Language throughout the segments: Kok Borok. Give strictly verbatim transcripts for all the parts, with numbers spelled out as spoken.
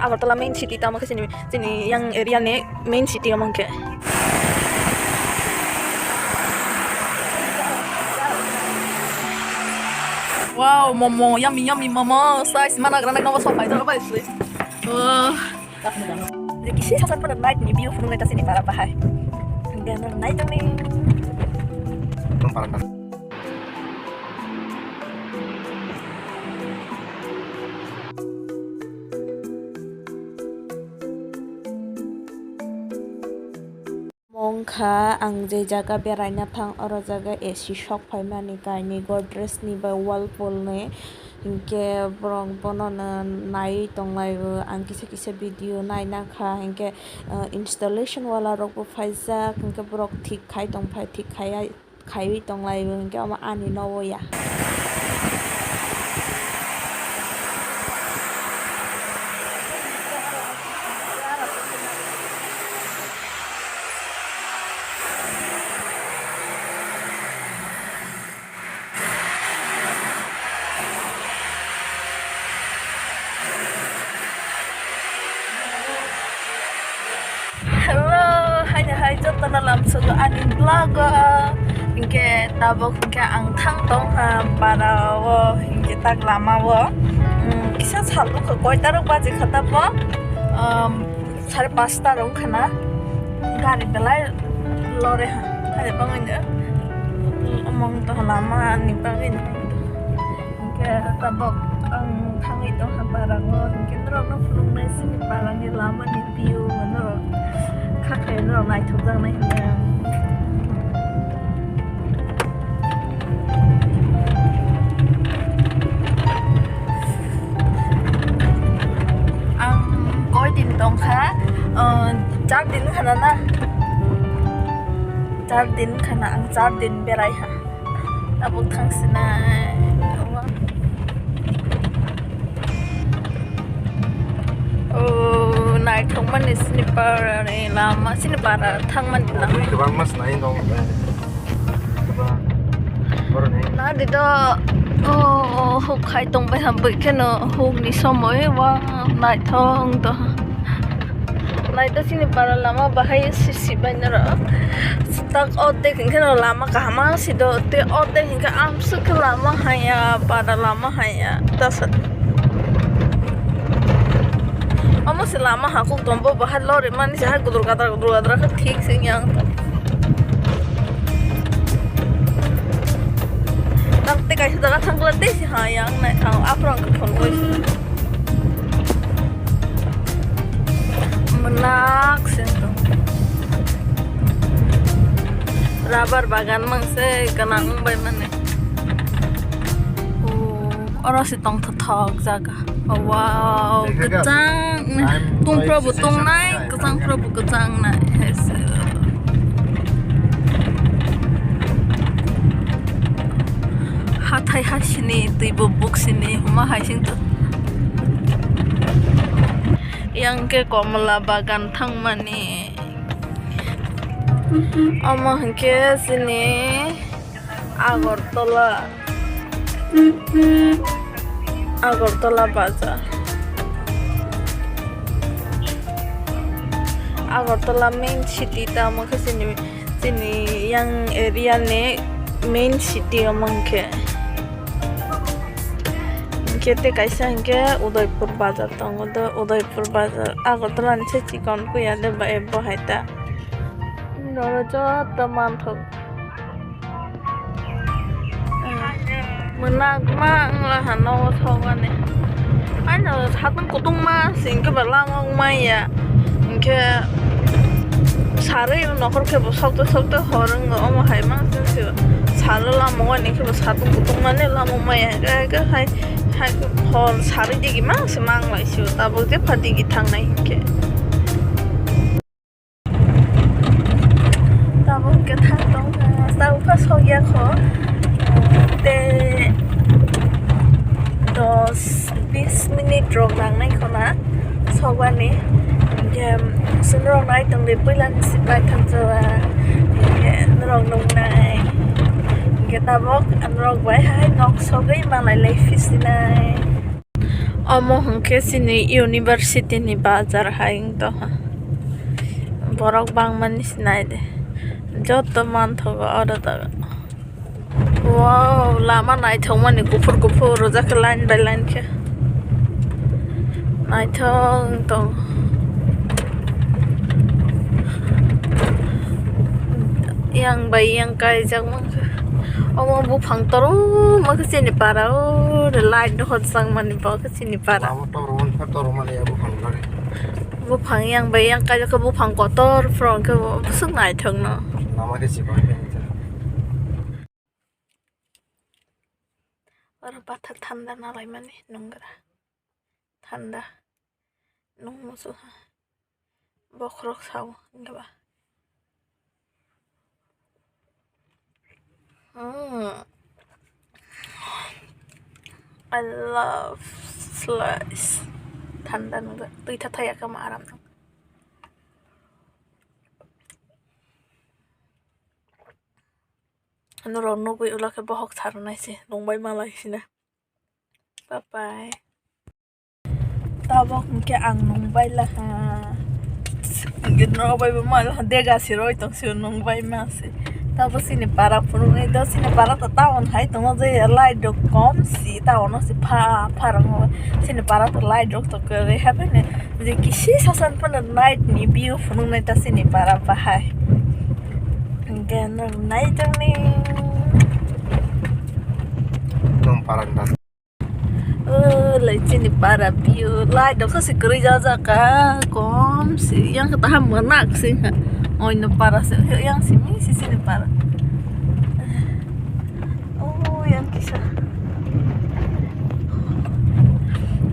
Agartala main city tamo khe chini, chini yang area ni main city omo khe. Wow, momo, yummy, yummy momo. Size mana gra nai nobo sok pai jalo bai sui. Oh. Kisi sasan pada night ni view phunuk nai ta chini para bahai. Night ni. Mongkha ang je jaga beraina phang, oro jaga A C sok phaimani, kainwi Godrej ni bai Whirlpool ni, hinkhe borok bono no naiwi tonglaio. Ang kisa kisa video naina kha, hinkhe, ah, installation wala rok bo phaijak, hinkhe borok thik khai tongphai, thik khai khaiwi tonglaio, hinkhe omo ani nogo ya. Hello, haini hai jotono lamsogo ani vlog o. Hinkhe tabuk hinkhe ang thang tongkha para o, hinkhe tak lama o. Hmm, kisa sal wngkha, koita rok baji kha tabuk. Um, sare pasta rok wngkha na. Gari belai lore ha, haini bagwi no. Omo wng tongkha lama ni bagwi no. Hinkhe tabuk ang thangwi tongkha parang o, hinkhe norokno phunuknai chini parani lamani view norok khakhai norok naithokjaknai hinkhe. Ang koi din tongkha, uh, char din khana na, char din khana ang char din berai ha. Tabuk thangsinai. Oh, naithokmani chini parani lama, chini para thangmani lama. Kwbangma sinai dong. Kwbang. Boroni. Nadi do, oh, oh, huk khai tongbai ha, bwkheno hukni somoi, wa, naithok do. Naito chini para lama bahai sisi bai noro. Tak ordek hinkhe no lama kaham si do, te ordek hinkhe amsuk khe lama haya, para lama haya. Tasa. Omo se lama hakuk tong bo bahai lori mani se hai gudur gadra gudur gadra khe thik se yang. Tak te kaisa jaga thangla te se ha yang nai thang aprang khe phone bai. Mwnakse wngtong. Rubber bagan mangse gwnang wngbai mani. Oh, oro se tongthok thok jaga. Oh, wow, kwchang. Tungphro bo tongnai, kwchang phro bo kwchang nai. Hathai ha sini, twi bo buk sini, huma hai sing to. Yang khe komla bagan thangmani. Omo hinkhe chini Agartala, Agartala bazar. Agartala main city tamo khe chini, chini yang area ni main city omo hinkhe. Hinkhe tei kaisa hinkhe Udaipur bazar tongo do, Udaipur bazar. Agartala ni se chikon puya de ba ebo hai ta. Noro joto manthok. Mwnakma wngla ha nogo sogani. Aino satung kutungma se hinkhe ba lama wngmaya. Hinkhe sarwi nokhor khe bo sokto sokto hor wngo, omo hai ma se salo lama wngmani khe bo satung kutungmani lama wngmaya. Hinkhe hai, hai hor sarwi digi ma se manglai sio, tabuk jepha digi thangnai hinkhe. Tabuk hwnkhe thang tongkha, tabuk pha sokya kho. Tei dos bis minute rok nangnai khona sokmani. Hinkhe chwng norok nai tongdi, puilani sibrai thangjak. Hinkhe norok nuknai. Hinkhe tabuk norok bai hai nok sogwi malai lai phisinai. Omo hwnkhe chini university ni bazar hai wng tongkha. Borok bangmani se nai de. Joto manthogo oro jaga. Wow, lama naithokmani kuphur kuphur rwjak khe line by line khe. Naithok wng tong. Yang bai yang kaijak mankha. Omo buphang torma khe chini para o light no hot chang mani bo khe chini para. Lama torma khe torma le buphang kare. Buphang yang bai yang kaijak khe buphang kotor phwrwng khe bwswk naithok no. Lama khe chikon khe. Oro pathak thanda nalaimani nungra. Thanda. Nung muchungha. Bokhorok sao, hwnkhe ba. Mm. I love slice. Thanda nungra. Twi thathai ya khe ma aram nang. Norok nugwi ulo khe bohok sa rwnai se, nungbai malai sina. Bye bye. Tabok hwnkhe ang nungbai laha. Hwnkhe norok bai bo mal dega siroi tong sio nungbai ma se. Tabok chini para phunuknwi do chini para ta town hai tongo je light rok kom si town o se pha pha rok chini para ta light rok to kwrwi hapheno je kisi sasan phano night ni view phunuknai ta chini para bahai. Hwnkhe norok nai tongni. Nung paranda. O, lai chini para view. Light rok se kwrwi jak jak ka. Kom si. Yang khe taham mwnak si ha. Oino para se. Yang simi si chini para. O, yang kisa.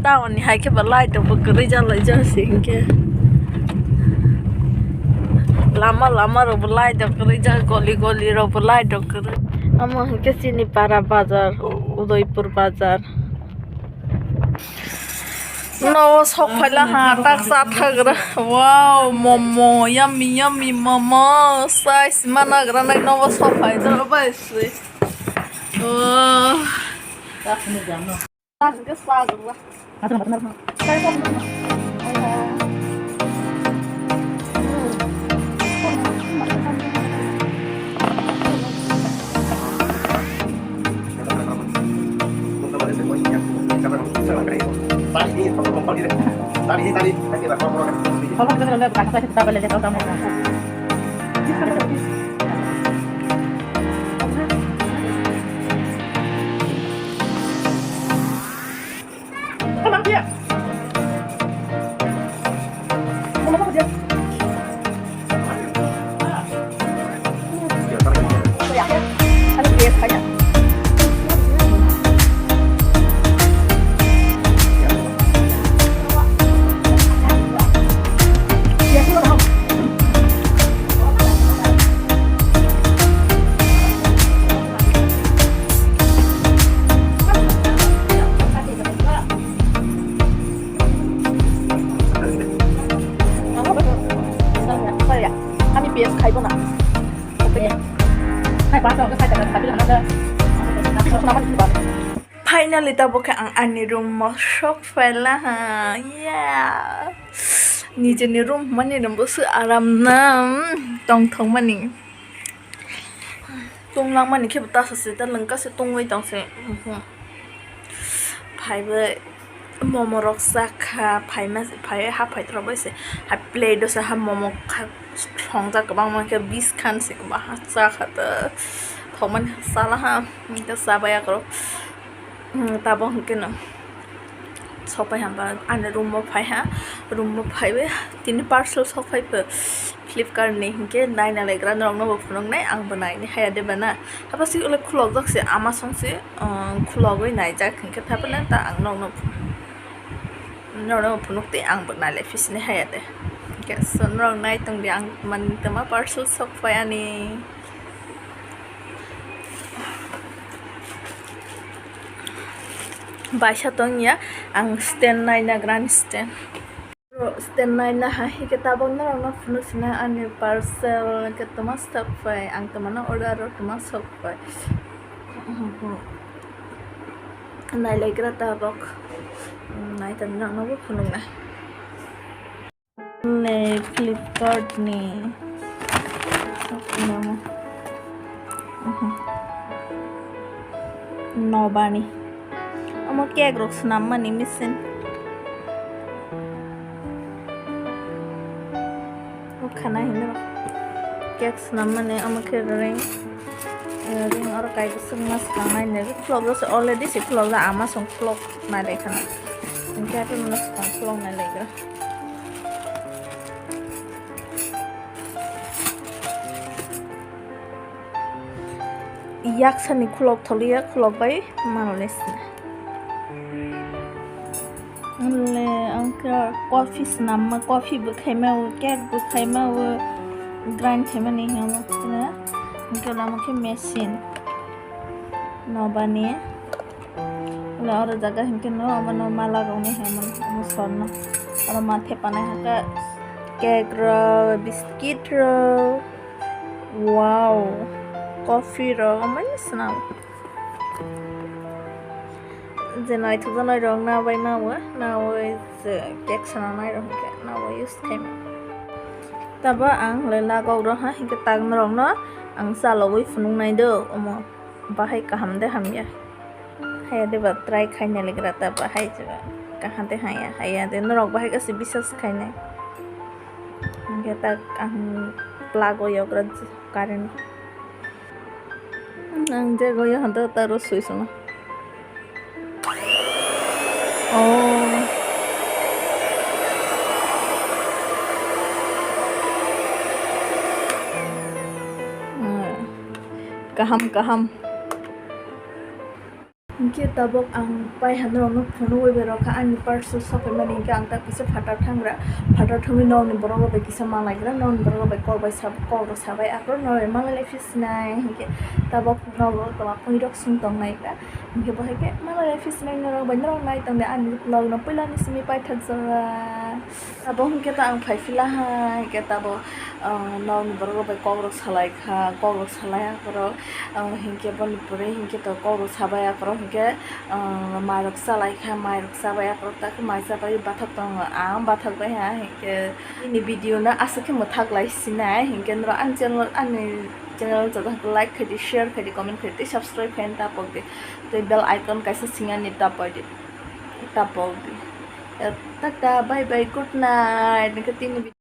Town ni hai khe ba light rok bo kwrwi jak lai jak se hinkhe. Lama lama rok bo light rok kwrwi jak, goli goli rok bo light rok kwrwi. Omo hinkhe chini para bazar, Udaipur bazar. No sok phaila ha, tak cha thagra. Wow, momo, yummy, yummy momo. Size ma nagra nai no sok phai dro bai sui. Oh. Ani P S khai bo na. Khai ba sa khai ta khai ta. Finally, tabuk khe ang ani room o sok phaila ha. Yeah. Nijeni room mani room bo se aram na, mm, tongthok mani. Tong langmani khe bo ta sa se, ta lengka se tongwi tong se. Mhm. Phai bai momo rok cha kha, phai ma se, phai ha phai rok bai se. Ha plate o se ha momo kha, thongjak kwbangma khe bis khan se kwbangma cha kha ta. Thok mani cha la ha, hwnkhe cha bai ya kwrw. Hmm, tabuk hwnkhe no sok pai ha ba ani room o phai ha, room o phai bai tini parcel sok phai pho Flipkart ni, hwnkhe naina laigra norok no bo phunuk nai, ang bo naini haya de bana. Hapa si ulo khulok jak se ama song se, um, khulogwi naijak hwnkhe thaphano ta ang norok no, norok no phunuk twi ang bo nailai phi sini haya de. Hwnkhe so norok nai tong di ang mani tama parcel sok phai ani. Baisa tongya ang stand naina grand stand. Stand naina ha hike tabok norok no phunuk sina ani parcel ke toma sok pai ang toma no order ro toma sok pai. Nailaigra tabok. Naitani nangno bo phunuknai. Le Flipkart ni. Nobani. Omo cake rok swnam mani machine. O khana hinwi cake swnam mani omo khe ring. Ring oro kaisa swngma swkang nai nai khulok jak se already se khulok jak ama song khulok nai lai khana. Hinkhe abo no swkang khulok nai lai gra. Yaksani khulok tholiya khulok bai manle sna. Le angkhe coffee swnamma, coffee bo khaima o, cake bo khaima o, grind khaimani hinwi sna. Angkhe lama khe machine nobani. Le oro jaga hinkhe no omo no mala rok ni hinwi omo sorno. Oro ma thepanai hakhe cake rok, biscuit rok. Wow, coffee rok omo ni swnam. Je naithokjaknai rok nabai ma o, nawi je cake swnamnai rok hinkhe nawi use khaima. Tabo ang le lagok rok ha hinkhe tak norok no ang chalogwi phunuknai do omo bahai kaham de hamya. Haya de ba try khaina legra ta bahai je ba kaham de haya, haya de norok bahai kasi bisas khainai. Hinkhe tak ang plug o yogra current. Ang je goyo hanta taro sui suma. Oh. Hmm. Kaham, kaham. Hinkhe tabok ang pai hanrokno phunugwi berokha ani parcel sokphaimani hinkhe ang ta kisa phatar thangra, phatar thangwi nokni borok rok bai kisa malaigra, nokni borok rok bai kok bai sab-, kok rok sabai aphuru norok malai lai phi sinai hinkhe tabok norok tongma pui rok sung tong naigra hinkhe bo haikhe malai lai phi sinai norok bai norok nai tongdi ani vlog no puila ni simi paithak jora. Abo hinkhe ta ang phai phi laha hinkhe tabo, ah, nokni borok rok bai kok rok salai kha, kok rok salai aphuru, ah, hinkhe boni pore hinkhe to kok rok sabai aphuru hinkhe, ah, mai rok salai kha, mai rok sabai aphuru ta khe mai sabai bathak tongo, ang bathak bai ha hinkhe nini video no aswk khe mwthak lai sinai hinkhe norok ani channel, ani channel chajak like khaidi, share khaidi, comment khaidi tei subscribe khaina ta pokdi tei bell icon kaisa singani ta pokdi, ta pokdi. Tata, bye bye, good night. Nokhe tini